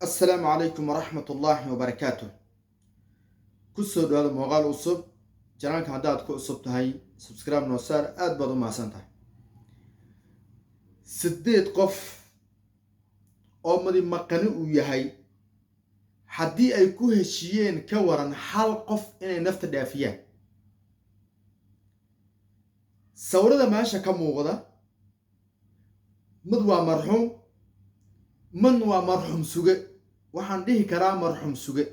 Assalaamu calaykum waraxmat ullaahi wabarakaatuh. Kusoo dhawaada muuqaal cusub. Channelka haddaad ku cusub tahay, subscribe noo saar, aada baad u mahadsan tahay. 8 qof oo madi maqani uu yahay haddii ay ku heshiiyeen, ka waran hal qof inay nafta dhaafiyaan? Sawirada meesha ka muuqda, mid waa marxuum, midna waa marxuum suge. Waxaan dhihi karaa marxuum suge.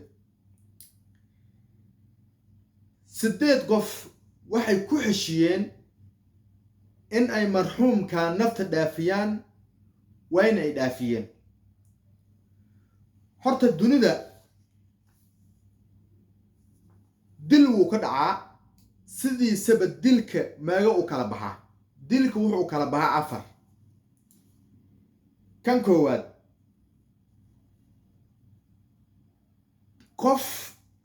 8 qof waxay ku heshiiyeen in ay marxuumka nafta dhaafiyaan, waa in ay dhaafiyeen. Horta dunida dil wuu ka dhacaa. Sidiisaba dilka meega u kala baxaa? Dilka wuxuu kala baxaa afar. Kan koowaad, qof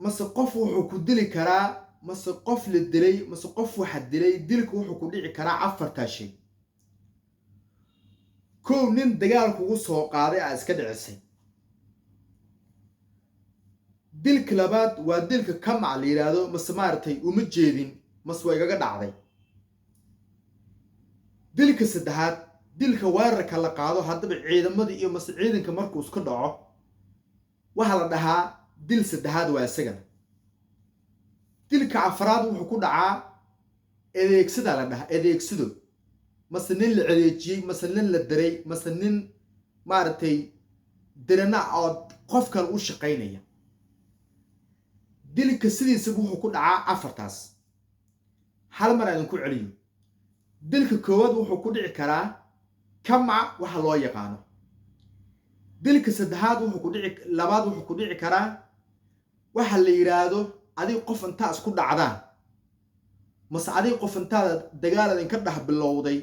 mase qof wuxuu ku dili karaa, mase qof la dilay, mase qof waxa dilay, dilka wuxuu ku dhici karaa afartaa shay. Kow, nin dagaal kugu soo qaaday aa iska dhicisay. Dilka labaad waa dilka kamac la yidhaahdo, mase maaragtay uma jeedin, mase waa igaga dhacday. Dilka saddexaad, dilka weerarka la qaado. Haddaba ciidamadii iyo mase ciidanka markuu isku dhaco, waxaa la dhahaa dil saddexaad waa isagana. Dilka afraad wuxuu ku dhacaa adeegsada la dhahaa, adeegsado, mase nin la adeejiyey, mase nin la diray, mase nin maaragtay dirana oo qof kale u shaqaynaya. Dilka sidiisaba wuxuu ku dhacaa afartaas. Hal mar aan ku celiyo: dilka koowaad wuxuu ku dhici karaa kamac waxa loo yaqaano. Dilka saddexaad wuxuu ku dhici, labaad wuxuu ku dhici karaa waxa la yidhaahdo adig qof intaa isku dhacdaan, mase adig qof intaada dagaal idinka dhex bilowday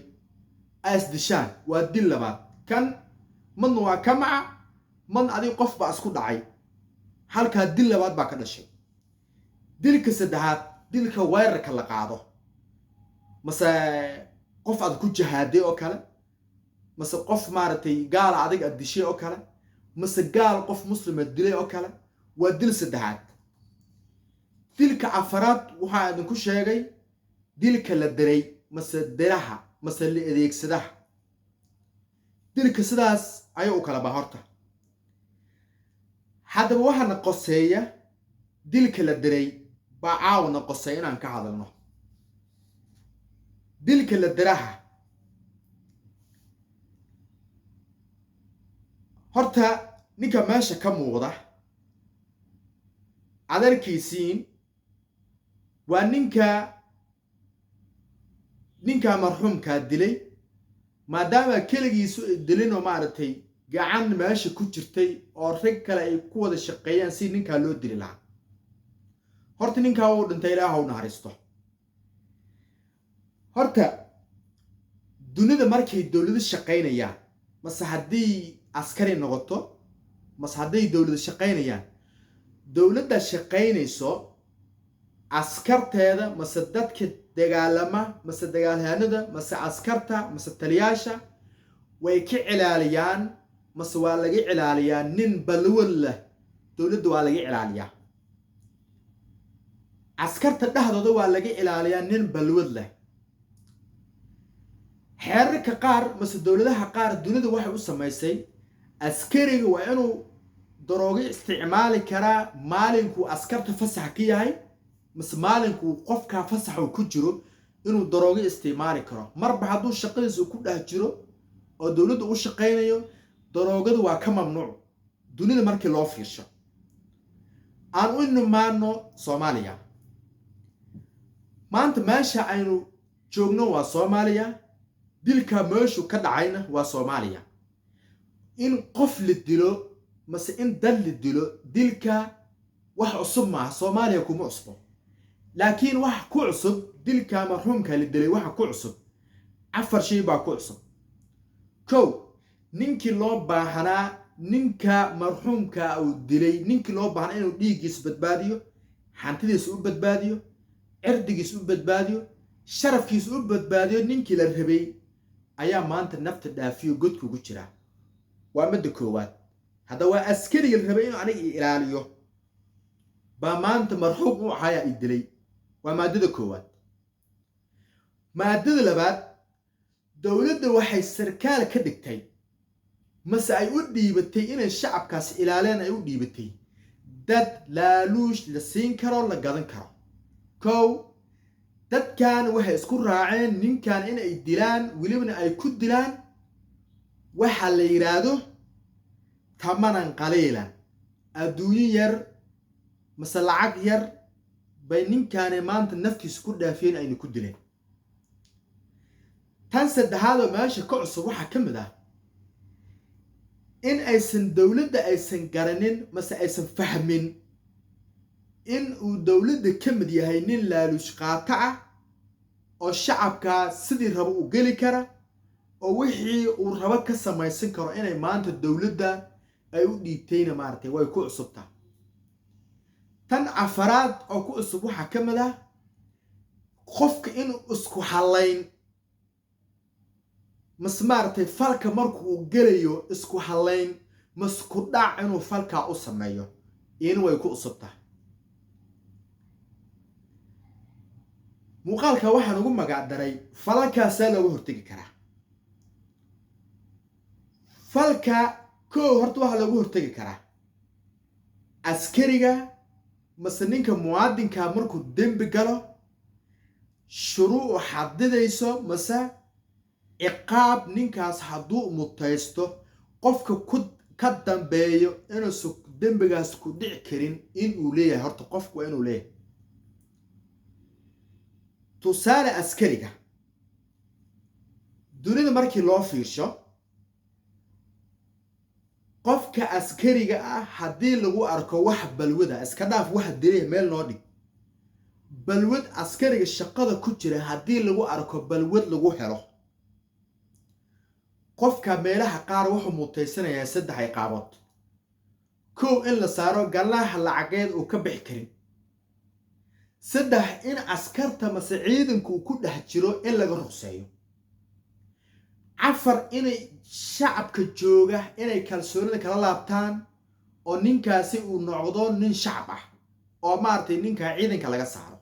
aas dishaan, waa dil labaad. Kan madna waa kamaca, madna adig qof baa isku dhacay, halkaa dil labaad baa ka dhashay. Dilka saddexaad, dilka weerarka la qaado, mase qof aad ku jahaaday oo kale, mase qof maaragtay gaala adig aad dishay oo kale, mase gaal qof muslima dilay oo kale, waa dil saddexaad. Dilka afaraad waxaa idinku sheegay dilka la diray, mase diraha, mase la adeegsadaha. Dilka sidaas ayuu u kala baa horta. Haddaba waxaana qoseeya dilka la diray baa caawna qoseeya inaan ka hadalno dilka la diraha. Horta ninka meesha ka muuqda aad arkaysiin waa ninka marxuumkaa dilay, maadaama keligiisu dilinoo maaragtay gacan meesha ku jirtay oo rag kale ay ku wada shaqeeyaan si ninkaa loo dili lahaa. Horta ninkaa wuu dhintay, ilaah u naxariisto. Horta dunida markay dowlado shaqaynayaan, mase haddii askari noqoto, mase hadday dowlado shaqaynayaan, dowladda shaqaynayso askarteeda, mase dadka dagaalama, mase dagaalyahanada, mase askarta, mase taliyaasha way ka cilaaliyaan, mase waa laga cilaaliyaa nin balwad leh. Dowladda waa laga cilaaliyaa, askarta dhexdooda waa laga ilaaliyaa nin balwad leh. Xeerarka qaar mase dowladaha qaar dunida waxay u samaysay askariga waa inuu daroogo isticmaali karaa maalinkuu askarta fasaxa ka yahay, mase maalinkuu qofkaa fasaxa uu ku jiro inuu daroogo isticmaali karo. Marba hadduu shaqadiisa ku dhex jiro oo dowladda u shaqaynayo, daroogadu waa ka mamnuuc dunida markii loo fiirsho. Aan u nimaano Soomaaliya. Maanta meesha aynu joogno waa Soomaaliya, dilka meeshu ka dhacayna waa Soomaaliya. In qof la dilo mase in dad la dilo, dilka wax cusub maaha, Soomaaliya kuma cusbo. Laakiin wax ku cusub dilka marxuumka la dilay, waxa ku cusub afar shay baa ku cusub. Kow, ninkii loo baahanaa, ninka marxuumka uu dilay, ninkii loo baahanaa inuu dhiiggiisa badbaadiyo, hantidiisa u badbaadiyo, cirdigiisa u badbaadiyo, sharafkiisa u badbaadiyo, ninkii la rabay ayaa maanta nafta dhaafiyo, godka ugu jiraa. Waa midda koowaad. Hadda waa askariga la rabay inuu aniga i ilaaliyo baa maanta marxuub u ahayaa i dilay. Waa maadada koowaad. Maadada labaad, dowladda waxay sarkaal ka dhigtay mase ay u dhiibatay inay shacabkaas ilaaleen, ay u dhiibatay dad laaluush la siin karo, la gadan karo. Kow, dadkan waxay isku raaceen ninkan inay dilaan, welibana ay ku dilaan waxa la yidhaahdo tamanan qaliilan, adduunyo yar mase lacag yar bay ninkaani maanta naftiisa ku dhaafiyeen, ayna ku dileen. Tan saddexaad oo meesha ka cusub waxaa ka mid ah in aysan dowladda aysan garanin mase aysan fahmin in uu dowladda ka mid yahay nin laaluush qaato ah oo shacabkaa sidii rabo u geli kara oo wixii uu rabo ka samaysan karo, inay maanta dowladda ay u dhiibtayna maaragtay way ku cusubtaa. Tan afaraad oo ku cusub waxaa ka mid ah qofka inuu isku hallayn mase maaragtay falka markuu gelayo isku hallayn masku dhac inuu falkaa u sameeyo, iyana way ku cusubtaa. Muuqaalka waxaan ugu magac daray falalkaasaa looga hortegi karaa. Falka kow horta waxaa looga hortegi karaa askariga mase ninka muwaadinka markuu dembi galo, shuruuc xadidayso mase ciqaab ninkaas hadduu mutaysto qofka ku ka dambeeyo inuusan dembigaas ku dhici karin inuu leeyahay. Horta qofku waa inuu leeyahay. Tusaale, askariga dunida markii loo fiirsho, qofka askariga ah haddii lagu arko wax balwada, iska dhaaf wax dilay meel noo dhig, balwad askariga shaqada ku jira haddii lagu arko balwad lagu helo, qofka meelaha qaar wuxuu mutaysanayaa saddex ciqaabood. Kow, in la saaro gallaha lacageed uu ka bixi karin. Saddex, in askarta mase ciidanku uu ku dhex jiro in laga ruqseeyo. Afar, inay shacabka jooga inay kalsoonida kala laabtaan oo ninkaasi uu noqdo nin shacab ah oo maaragtay ninkaa ciidanka laga saaro.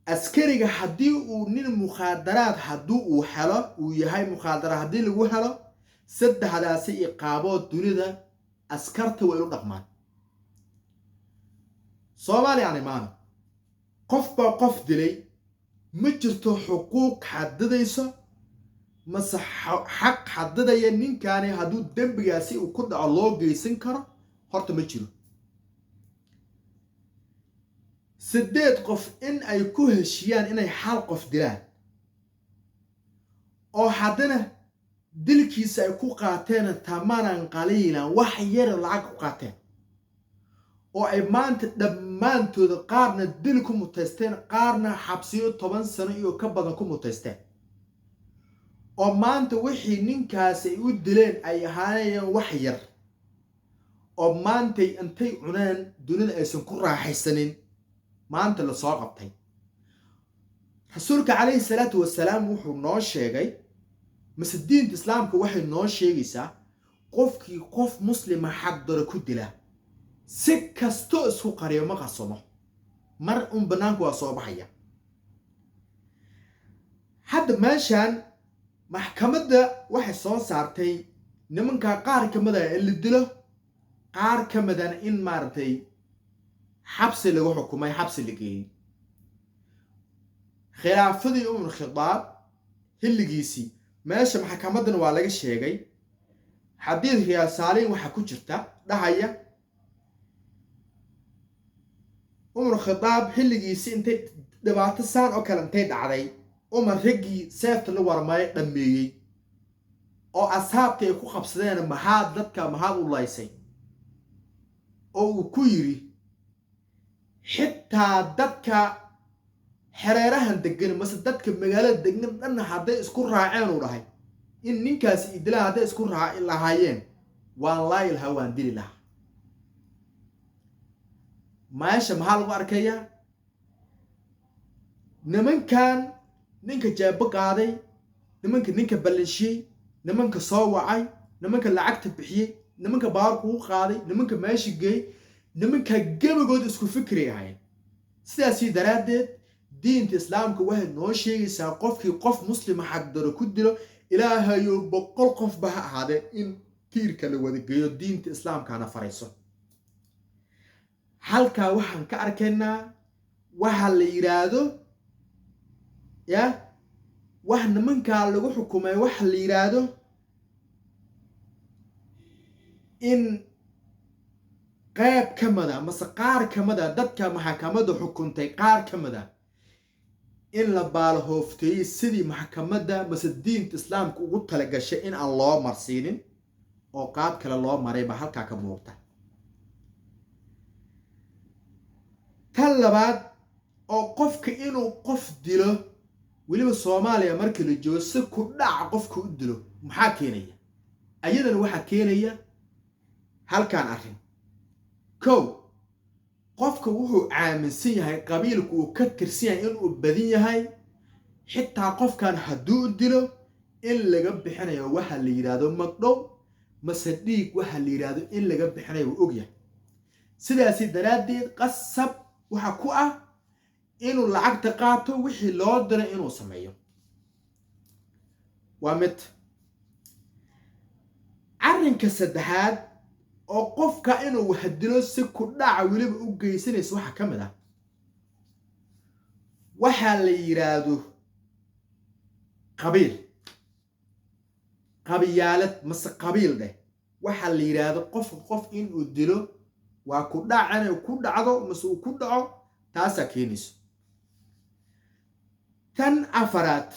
Askariga haddii uu nin mukhaadaraad haddii uu helo, uu yahay mukhaadaraad haddii lagu helo, saddexdaasi iqaabood dunida askarta way u dhaqmaan. Soomaaliya aan imaano, qof baa qof dilay, ma jirto xuquuq xadidayso mase xaq xadidaya ninkaani hadduu dembigaasi uu ku dhaco loo geysan karo, horta ma jiro. 8 qof in ay ku heshiyaan inay hal qof dilaan oo haddana dilkiisa ay ku qaateen tamanan qaliilan, wax yara lacag ku qaateen, oo ay maanta dhammaantooda qaarna dil ku mutaysteen, qaarna xabsiyo 10 sano iyo ka badan ku mutaysteen, oo maanta wixii ninkaasi ay u dileen ay ahaanayeen wax yar oo maantay intay cuneen dunida aysan ku raaxaysanin, maanta lasoo qabtay. Rasuulka calayhi salaatu wasalaam wuxuu noo sheegay, mase diinta islaamka waxay noo sheegaysaa, qofkii qof muslima xaqdaro ku dila si kastoo isku qariyo ma qarsamo, mar un bannaanku waa soo baxaya. Hadda meeshan maxkamadda waxay soo saartay nimankaa qaar ka mid ah in la dilo, qaar ka midana in maaragtay xabsi lagu xukumay, xabsi la geeyey. Khilaafadii Umar Khitaab xilligiisii meesha maxkamaddana waa laga sheegay. Xadiid Riyaad Saaliin waxaa ku jirta dhahaya Umar Khitaab xilligiisii intay dhibaato saan oo kale intay dhacday, Umar raggii seefta la warmay dhammeeyey oo asxaabtii ay ku qabsadeen, maxaad dadka maxaad u laysay, oo uu ku yidhi xitaa dadka xereerahan degan mase dadka magaalada degan dhanna hadday isku raaceen, uu dhahay, in ninkaasi idilaan hadday isku raaci lahaayeen waan laayi lahaa, waan dili lahaa. Meesha maxaa lagu arkayaa? Nimankan ninka jeebo qaaday, nimanka ninka ballanshiyey, nimanka soo wacay, Nimanka lacagta bixiyey, nimanka baarku u qaaday, nimanka meesha geey, nimanka gebigood isku fikray ahayn. Sidaasii daraaddeed diinta Islaamka waxay noo sheegaysaa qofkii qof muslima xagdaro ku dilo, Ilaahayo 100 qofba ha ahaadee, in tiirka la wada geeyo. Diinta Islaamkana farayso. Halkaa waxaan ka arkaynaa waxa la yidhaahdo ya wax nimankaa lagu xukumay, waxa la yidhaahdo in qayb ka mida mase qaar ka mida dadka maxkamadda xukuntay, qaar ka mida in la baalahoofteeyey sidii maxkamadda mase diinta Islaamka ugu talagashay in aan loo marsiinin oo qaab kale loo maray baa halkaa ka muuqda. Tan labaad oo qofka inuu qof dilo, weliba Soomaaliya markii la joogo, si ku dhaca qofka u dilo, maxaa keenaya? Ayadana waxaa keenaya halkaan arrin. Kow, qofka wuxuu aaminsan yahay qabiilku uu ka tirsan yahay inuu badan yahay, xitaa qofkan hadduu u dilo in laga bixinayo waxa la yidhaahdo magdhow mase dhiig, waxa la yidhaahdo in laga bixinayo wuu ogyahay. Sidaasi daraaddeed qasab waxa ku ah inuu lacagta qaato, wixii loo diray inuu sameeyo. Waa mid. Arrinka saddexaad oo qofka inuu wax dilo si ku dhaca weliba u geysanaysa waxaa ka mid ah waxaa la yidhaahdo qabiil, qabiyaalad mase qabiil dheh. Waxaa la yidhaahdo qofka qof inuu dilo waa ku dhac inay ku dhacdo mase uu ku dhaco, taasaa keenayso. Tan afaraad,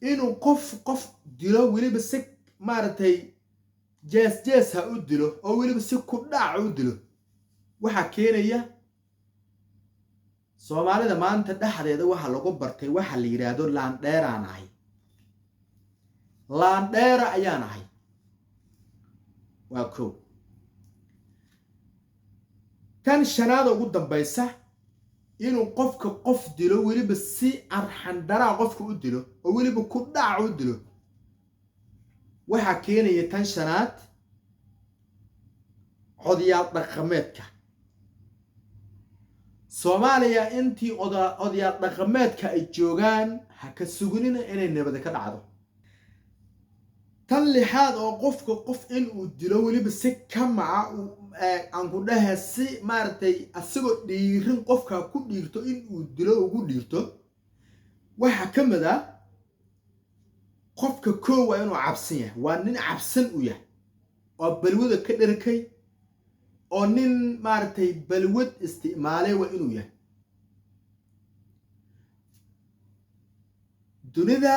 inuu qof qof dilo, weliba si maaragtay jees jees ha u dilo oo weliba si ku dhac u dilo, waxaa keenaya Soomaalida maanta dhexdeeda waxaa lagu bartay waxa la yidhaahdo laandheeraan ahay, laandheera ayaan ahay. Waa kow. Tan shanaada ugu dambaysa, inuu qofka qof dilo, weliba si arxandaraa qofka u dilo oo weliba ku dhac u dilo, waxaa keenaya tan shanaad odayaal dhaqameedka Soomaaliya. Intii odayaal dhaqameedka ay joogaan ha ka sugunina inay nabada ka dhacdo. Tan lixaad oo qofka qof inuu dilo, weliba si kamaca aan ku dhahe, si maaragtay asagoo dhiirin qofka ku dhiirto inuu dilo ugu dhiirto, waxaa ka mid ah qofka koow waa inuu cabsan yahay, waa nin cabsan u yahay oo balwada ka dherkay oo nin maaragtay balwad isticmaalay waa inuu yahay. Dunida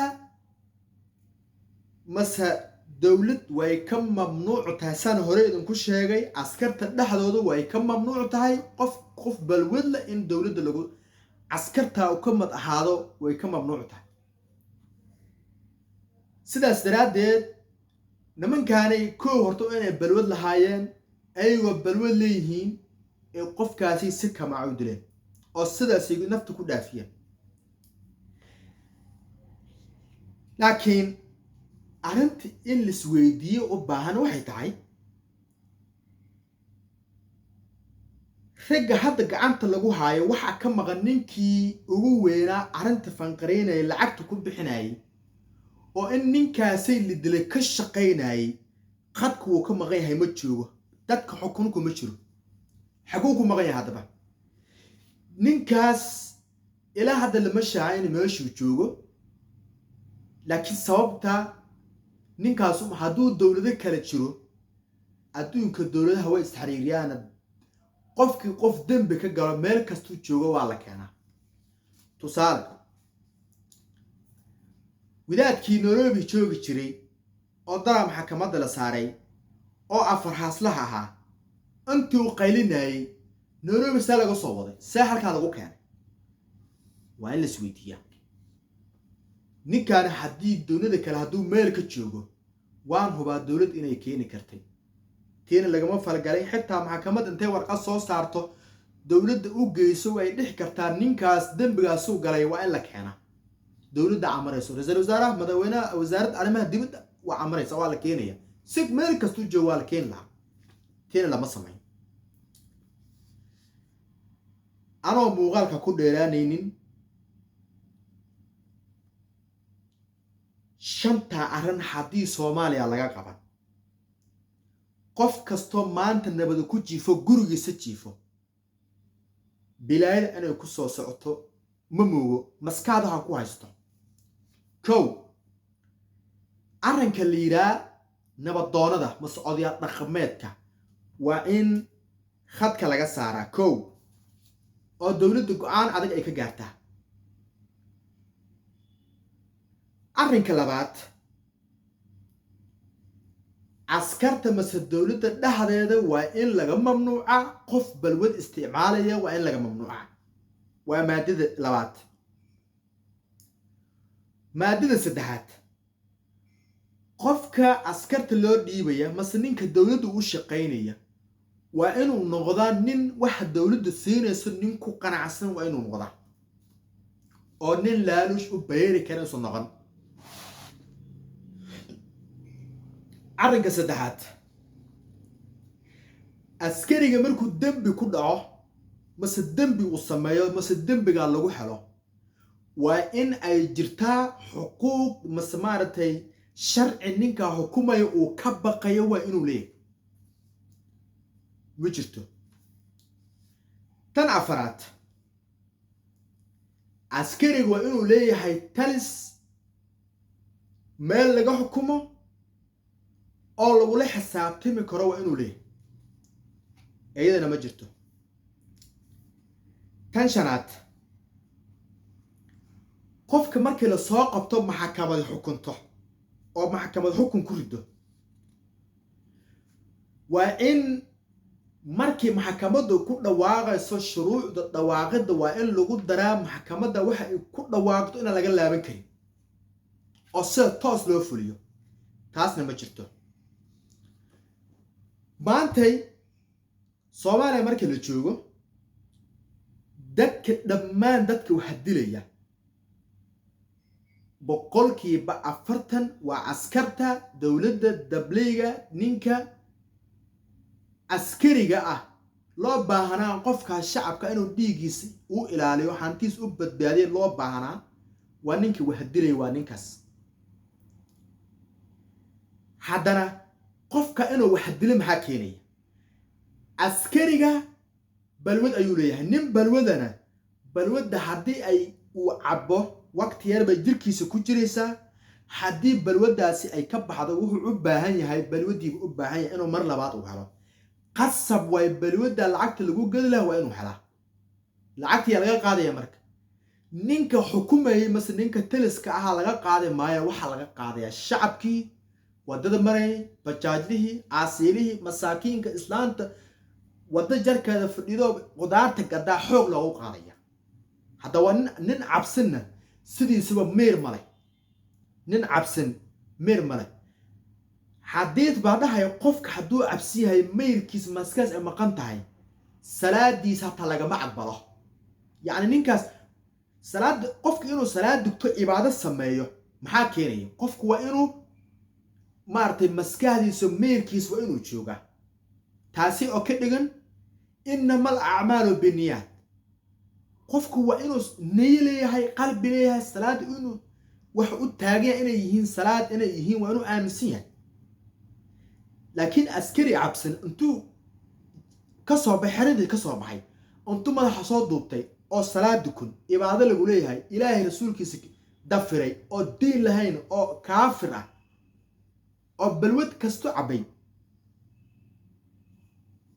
mase dowlad way ka mamnuuc tahay, saan hore idinku sheegay, askarta dhexdooda way ka mamnuuc tahay qof qof balwad leh in dowladda lagu askarta uu ka mad ahaado, way ka mamnuuc tahay. Sidaas daraaddeed nimankaanay koow horta inay balwad lahaayeen, ayagoo balwad leeyihiin ee qofkaasi si kamaca u dileen oo sidaasay nafta ku dhaafiyeen. Laakiin arrinta in laisweydiiyo u baahan waxay tahay, ragga hadda gacanta lagu haayo waxaa ka maqan ninkii ugu weynaa arrinta fanqaraynaya, lacagta ku bixinayay oo in ninkaasay la dilay ka shaqaynayay. Qadku wuu ka maqan yahay, ma joogo, dadka xukunku ma jiro. Xaguu ku maqan yahay haddaba ninkaas? Ilaa hadda lama shaaca in meeshuu joogo, laakiin sababta ninkaas hadduu dowlado kala jiro, adduunka dowladaha way isxariiriyaana, qofkii qof dembi ka galo meel kastuu joogo waa la keenaa. Tusaale, wadaadkii Nairobi joogi jiray oo daraa maxkamadda la saaray oo afar haaslaha ahaa, intii uu qaylinayay Nairobi see laga soo waday, see halkaa lagu keenay? Waa in la isweydiiyaa. Ninkaani haddii dowlada kale hadduu meel ka joogo, waan hubaa dowlad inay keeni kartay, tiina lagama falgalay. Xitaa maxkamad intay warqad soo saarto dowladda u geyso way dhixi kartaa ninkaas dembigaasuu galay waa in la keenaa. Dowladda amarayso, ra-iisul wasaaraha, madaxweynaha, wasaaradda arrimaha dibadda Waa amraysa, waa la keenaya. Si meel kastuu joogo waa la keeni lahaa. Tiina lama samayn. Anoo muuqaalka ku dheeraanaynin, shantaa arrin haddii Soomaaliya laga qaban, qof kastoo maanta nabada ku jiifo, gurigiisa jiifo, bilaayada inay ku soo socoto ma moogo, maskaxda ha ku haysto. Kow, arrinka la yidhaa nabadoonada mase odayaal dhaqameedka waa in khadka laga saaraa, kow, oo dowladda go-aan adag ay ka gaartaa. Arrinka labaad, askarta mase dowladda dhexdeeda waa in laga mamnuuca qof balwad isticmaalaya, waa in laga mamnuuca. Waa maadada labaad. Maadada saddexaad, qofka askarta loo dhiibaya mase ninka dowladda u shaqaynaya waa inuu noqdaa nin waxa dowladda siinayso nin ku qanacsan, waa inuu noqdaa oo nin laaluush u beeri kara isu noqon. Arrinka saddexaad, askariga markuu dembi ku dhaco mase dembi uu sameeyo mase dembigaa lagu helo, waa in ay jirtaa xuquuq mase maaragtay sharci ninkaa xukumaya uu ka baqayo, waa inuu leeyahay. Ma jirto. Tan afaraad, askariga waa inuu leeyahay talis meel laga xukumo oo lagula xisaabtami karo, waa inuu leeyahay. Iyadana ma jirto. Tan shanaad, qofka markii lasoo qabto, maxkamad xukunto oo maxkamad xukun ku rido, waa in markii maxkamaddu ku dhawaaqayso shuruucda dhawaaqidda waa in lagu daraa maxkamadda waxa ay ku dhawaaqdo inaan laga laaban karin oo sida toos loo fuliyo. Taasna ma jirto. Maantay Soomaaliya marka la joogo, dadka dhammaan dadka waxa dilaya 40% waa askarta dowladda, dableyga. Ninka askariga ah loo baahanaa qofkaa shacabka inuu dhiiggiisa u ilaaliyo, hantiis u badbaadiya loo baahanaa, waa ninkii wax dilaya, waa ninkaas. Haddana qofka inuu wax dilo maxaa keenaya? Askariga balwad ayuu leeyahay. Nin balwadana, balwadda haddii ay uu cabo waqti yar bay jirkiisa ku jiraysaa. Haddii balwaddaasi ay ka baxdo, wuxuu u baahan yahay balwaddiiba u baahan yahay inuu mar labaad uu helo. Qasab waay, balwadda lacagta lagu gedi laha waa inuu helaa. Lacagtiyaa laga qaadaya marka ninka xukumayay mase ninka taliska ahaa laga qaadi maayo, waxaa laga qaadayaa shacabkii waddada marayay, bajaajlihii, caasiilihii, masaakiinka, islaanta wadda jarkeeda fadhido qudaarta gadaa xoog loogu qaadaya. Hadda waa nin cabsinna sidiisuba miir male, nin cabsin miir male. Xadiid baa dhahaya qofka hadduu cabsi yahay, mayrkiis maskaas ay maqan tahay, salaadiis hataa lagama aqbalo. Yacni ninkaas salaad, qofka inuu salaad dugto, cibaado sameeyo maxaa keenaya? Qofku waa inuu maaragtay maskaxdiisa meyrkiis waa inuu joogaa, taasi oo ka dhigan innama al acmaalu binniyaat. Qofku waa inuu niyo leeyahay, qalbi leeyahay, salaad inuu wax u taaganya inay yihiin, salaad inay yihiin waa inuu aaminsan yahay. Laakiin askari cabsan intuu ka soo baxay xeradii, ka soo baxay, intuu madaxa soo duubtay oo salaad dukun, cibaado lagu leeyahay, Ilaahay rasuulkiisa dafiray oo diin lahayn oo kaafir ah oo balwad kasto cabbay,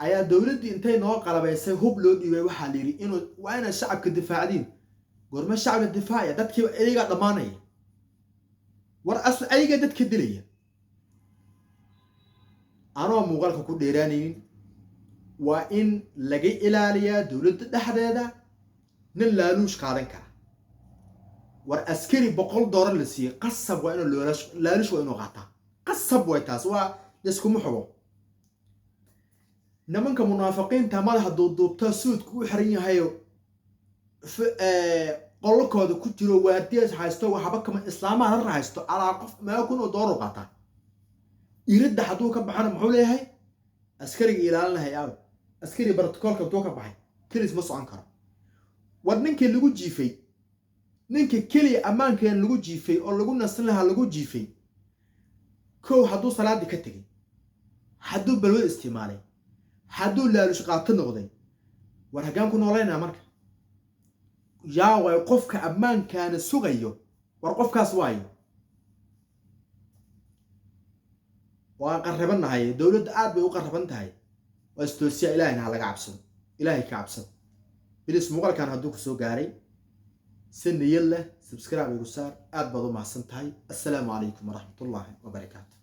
ayaa dowladdii intay noo qalabaysay hub loo dhiibay. Waxaa la yidhi inuu waa inaad shacabka difaacdiin. Goorma shacabka difaacaya? Dadkiiba ayagaa dhammaanaya. War asl ayagaa dadka dilaya. Anoo muuqaalka ku dheeraanaynin, waa in laga ilaaliyaa dowladda dhexdeeda nin laaluush qaadan kara. War askari $100 la siiyey qasab waa inuu laaluush waa inuu qaataa, qasab way taas, waa layskuma xubo. Nimanka munaafiqiinta madaxa duubduubta, suudku u xiran yahayo, qolokooda ku jiro, waardiyaas haysto, waxba kama islaamaha la haysto, alaa qof meelo kun oo doolar qaataa. Iridda hadduu ka baxana, muxuu leeyahay? Askariga ilaalinahay aawe? Askari protocolka intuu ka baxay, kelis ma socon karo. War ninkii lagu jiifay, ninka keliya ammaankeen lagu jiifay oo lagu nasan lahaa lagu jiifay, kow hadduu salaadii ka tegay, hadduu balwad isticmaalay, hadduu laalush qaato noqday, war haggaan ku noolaynaa marka? Yaa waay qofka ammaankaana sugayo? War qofkaas waayo. Waan qarrabanahay, dowladda aad bay u qarraban tahay. Waa istoosiya. Ilaahayna ha laga cabsado, Ilaahay ka cabsado, please. Muuqaalkan hadduu ku soo gaaray, si niyad leh subscribe igu saar. Aad baad u mahadsan tahay. Assalaamu calaykum waraxmatullaahi wabarakaatu.